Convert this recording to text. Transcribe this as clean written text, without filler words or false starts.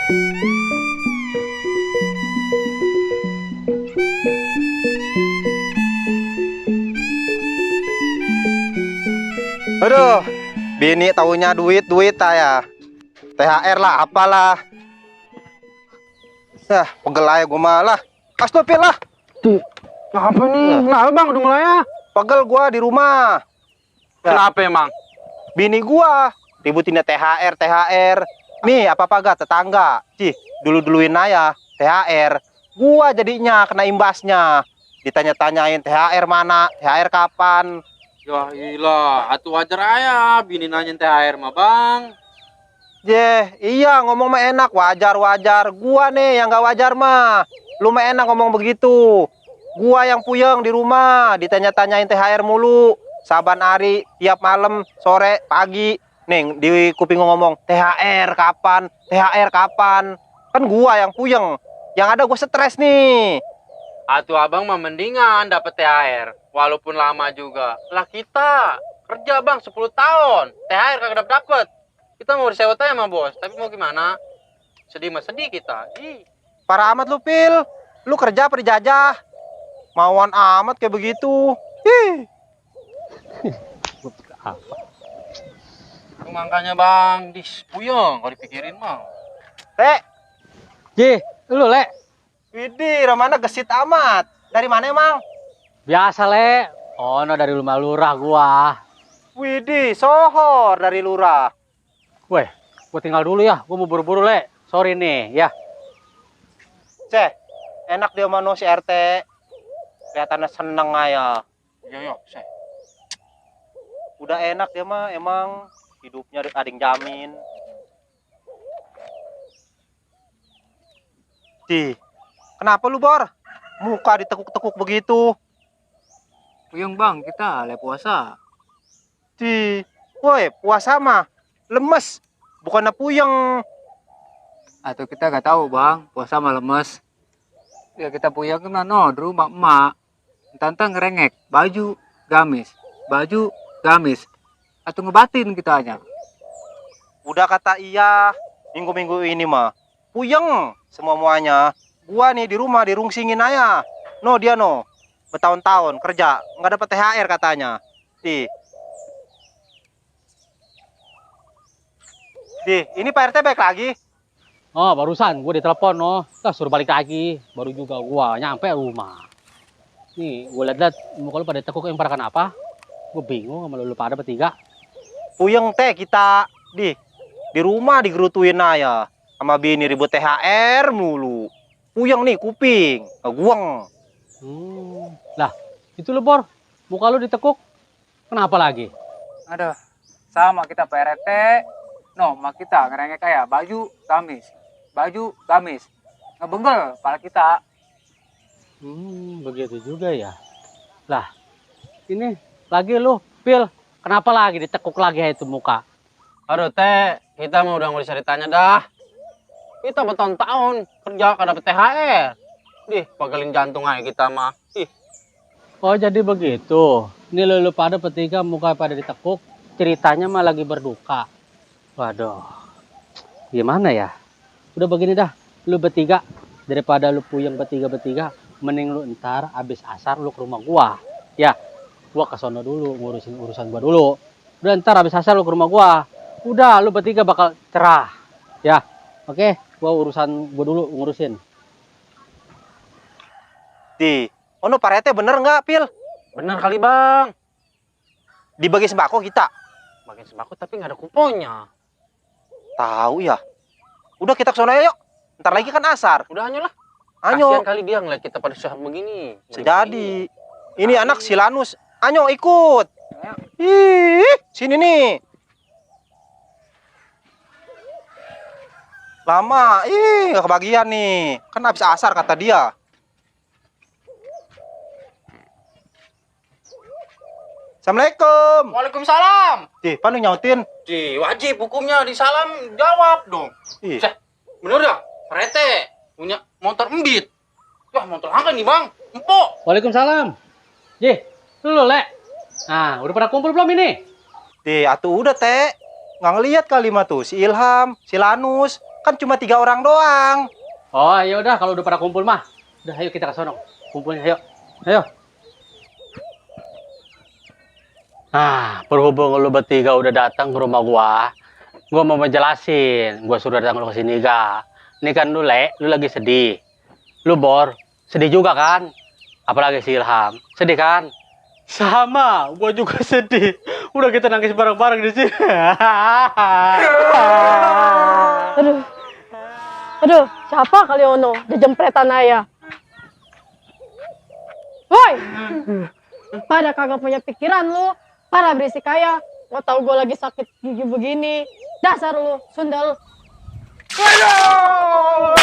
Aduh, bini taunya duit ya. THR lah, apalah. Pegel aja gue malah. Astagfirullah lah. Apa nih? Kenapa bang udah mulai ya? Pegel gua di rumah. Kenapa emang? Bini gua ributinnya THR. Nih, apa-apa gak tetangga. Dulu-duluin aja THR. Gua jadinya kena imbasnya. Ditanya-tanyain THR mana, THR kapan. Ya ilah, atuh wajar aja bini nanyain THR mah bang. Iya ngomong mah enak, wajar. Gua nih yang gak wajar mah. Lu mah enak ngomong begitu. Gua yang puyeng di rumah, ditanya-tanyain THR mulu. Saban hari, tiap malam, sore, pagi. Nih, di kuping gua ngomong, THR kapan? Kan gua yang puyeng. Yang ada gua stres nih. Atuh abang mah mendingan dapet THR, walaupun lama juga. Lah kita kerja bang 10 tahun, THR kagak dapet. Kita mau disewot aja sama bos, tapi mau gimana? Sedih mah sedih kita. Parah amat lu, Pil. Lu kerja apa dijajah? Mauan amat kayak begitu. Makanya bang, puyeng kalau dipikirin mah. Lek. Lu Le. Widih, Ramana gesit amat. Dari mana emang? Biasa Le. Oh, no, dari rumah lurah gua. Widih, sohor dari lurah. Weh, gua tinggal dulu ya. Gua mau buru-buru Le. Sorry nih, ya. Enak dia mano si RT. Kelihatannya seneng aja. Yo, saya. Udah enak dia mah, emang hidupnya ada yang jamin. Kenapa lu, Bor? Muka ditekuk-tekuk begitu. Puyeng bang, kita le puasa. Woi, puasa mah lemes, bukannya puyeng. Atau kita gak tahu bang, puasa mah lemes. Ya kita puyeng kan no, di rumah emak. Tante ngerengek, baju gamis. Atau ngebatin kita aja. Udah kata iya, minggu-minggu ini mah puyeng semuanya. Gua nih di rumah dirungsingin aja. Dia bertahun-tahun kerja nggak dapat THR katanya. Ini Pak RT baik lagi. Oh, barusan gua ditelepon suruh balik lagi. Baru juga gua nyampe rumah. Nih, gua liat muka lu pada tekuk yang pada kenapa? Gua bingung sama lu pada bertiga. Puyeng teh kita di rumah digerutuin aja sama bini ribut THR mulu. Puyeng nih kuping, gueng. Lah, itu lu Bor, muka lu ditekuk. Kenapa lagi? Aduh, sama kita PRT. No, mak kita ngerengek kayak baju gamis. Ngebenggel kepala kita. Begitu juga ya. Lah, ini lagi lu, Pil. Kenapa lagi ditekuk lagi itu muka? Aduh teh, kita mau udah mau ditanya dah. Kita bertahun-tahun kerja gak dapet THR. Pagelin jantung aja kita mah. Oh, jadi begitu. Ini lu pada bertiga muka pada ditekuk. Ceritanya mah lagi berduka. Waduh. Gimana ya? Udah begini dah. Lu bertiga, daripada lu puyeng bertiga, mending lu ntar abis asar lu ke rumah gua. Ya, gua ke sono dulu ngurusin urusan gua dulu. Udah ntar abis asar lu ke rumah gua. Udah, lu bertiga bakal cerah. Ya, oke. Gua urusan gua dulu ngurusin. Pak RT bener nggak, Pil? Bener kali bang. Dibagi sembako kita. Bagian sembako tapi nggak ada kuponnya. Tahu ya. Udah kita ke sana yuk. Ntar lagi kan asar. Udah lah. Anyo. Kasian kali dia ngeliat kita pada susah begini. Sejadi. Ini anak Silanus. Anyo ikut. Sini nih. Lama. Nggak kebagian nih. Kan habis asar kata dia. Assalamualaikum. Waalaikumsalam. Panu nyautin. Wajib hukumnya disalam jawab dong. Bener ya? Rete punya motor embit. Wah, motor angka nih bang. Empok. Waalaikumsalam. Lu Le. Nah, udah pada kumpul belum ini? Atuh udah teh. Nggak ngelihat kali mah tuh si Ilham, si Lanus. Kan cuma 3 orang doang. Oh, ya udah kalau udah pada kumpul mah. Udah ayo kita ke sono. Kumpulnya ayo. Ayo. Nah, berhubung lu bertiga udah datang ke rumah gua mau menjelasin. Gua suruh datang lu ke sini, ga. Ini kan lu, lu lagi sedih. Lu Bor, sedih juga kan? Apalagi si Ilham. Sedih kan? Sama, gua juga sedih. Udah kita nangis bareng-bareng di sini. Aduh. Aduh, siapa kali ono? Jempretan ayah. Woi! Pada kagak punya pikiran lu. Pada berisik kaya. Mau tahu gue lagi sakit gigi begini. Dasar lu, sundel. Aduh!